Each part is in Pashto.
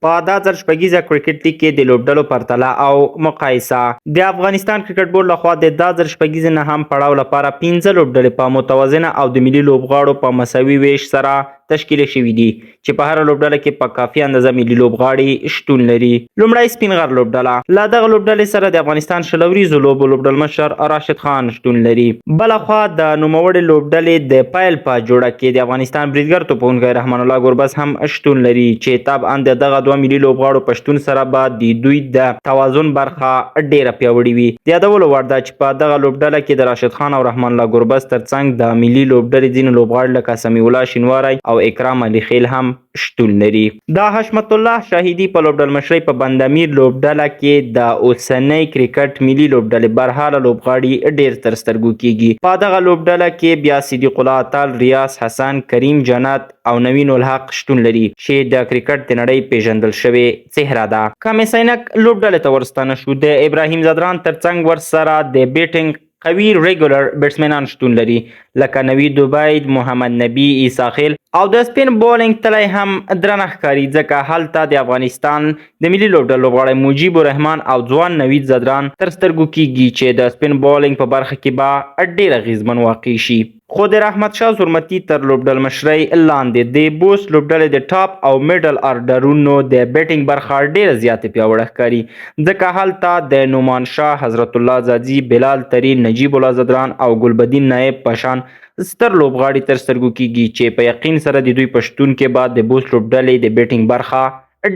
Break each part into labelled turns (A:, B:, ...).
A: په دا ځل شپږیزه کرکټ لیګ کې د لوبډلو پرتله او مقایسه. د افغانستان کرکټ بورډ لخوا د دا ځل شپږیزې نهم پړاو لپاره 5 لوبډلې په متوازنه او د ملي لوبغاړو په مساوي ویش سره تشکیل شوې دي، چې په هره لوبډله کې په کافي اندازه ملي لوبغاړي شتون لري. لومړی سپین غر لوبډله، له دغه لوبډلې سره د افغانستان 20 اوریزو لوبو لوبډلمشر راشد خان شتون لري. بله خوا د نوموړې لوبډلې د پیل په جوړه کې د افغانستان بریدګر توپوهونکی رحمان الله ګربز هم شتون لري، چې طبعا د دغه دوه ملي لوبغاړو په شتون سره به د دوی د توازن برخه ډیره پیاوړې وي. د یادولو وړ ده چې په دغه لوبډله کې د راشد خان او رحمان الله ګربز ترڅنګ د ملي لوبډلې ځینې لوبغاړي لکه سمیع الله شینواری او اکرام علي خیل هم شتون لري. د حشمت الله شاهدي په لوبډلمشرۍ په بندامیر لوبډله کې د اوسنۍ کرکټ ملي لوبډلې برحاله لوبغاړي ډیر تر سترګو کیږي. په دغه لوبډله کې بیا صدیق الله اتل، ریاض حسن، کریم جنت او نوین الحق شتون لري، چې د کرکټ د نړۍ پیژندل شوې څهره ده. که مس عینک لوبډلې ته ورستانه شو، د ابراهیم ځدران ترڅنګ ورسره د بیټینګ قوي ریګولر بیټسمنان شتون لري، لکه نوید عبید، محمد نبي عیسی خیل، او د سپین بولینګ تلی هم درنه ښکاري، ځکه هلته د افغانستان د ملي لوبډلې لوبغاړی مجیب الرحمن او ځوان نوید ځدران تر سترګو کیږي، چې د سپین بولینګ په برخه کې به ډیر اغیزمن واقع شي. خو د رحمت شاه زرمتي تر لوبډلمشرۍ لاندې د بوست لوبډلې د ټاپ او میډل ارډرونو د بیټینګ برخه ډیره زیاته پیاوړې ښکاري، ځکه هلته د نومان شاه، حضرت الله ځاځي، بلال ترین، نجیب الله ځدران او ګلبدین نایب په شان ستر لوبغاړي تر سترګو کیږي، چې په یقین سره د دوی په شتون کې به د بوست لوبډلې د بیټینګ برخه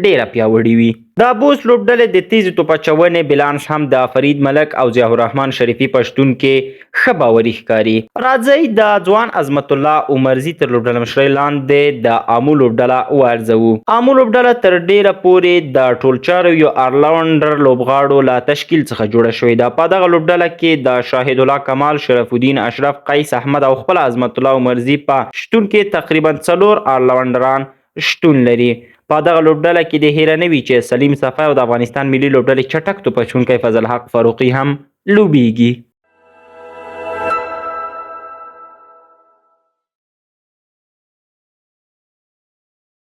A: ډیره پیاوړې وي. د بوست لوبډلې د تیزې توپ اچونې بیلانس هم د فرید ملک او ضیاء الرحمن شریفي په شتون کې ښه باوري ښکاري. راځئ د ځوان عظمت الله عمرزي تر لوبډلمشرۍ لاندې د آمو لوبډله وارزوو. آمو لوبډله تر ډیره پورې د ټولچارو یو آرلاونډر لوبغاړو له تشکیل څخه جوړه شوې ده. په دغه لوبډله کې د شاهد الله کمال، شرف الدین اشرف، قیس احمد او خپل عظمت الله عمرزي په شتون کې تقریبا 4 آرلاونډران شتون لري. په دغه لوبډله کې د هیره نه وي چې سلیم صفا او د افغانستان ملي لوبډلې چټک توپ اچونکی فضل حق فاروقي هم لوبیږي.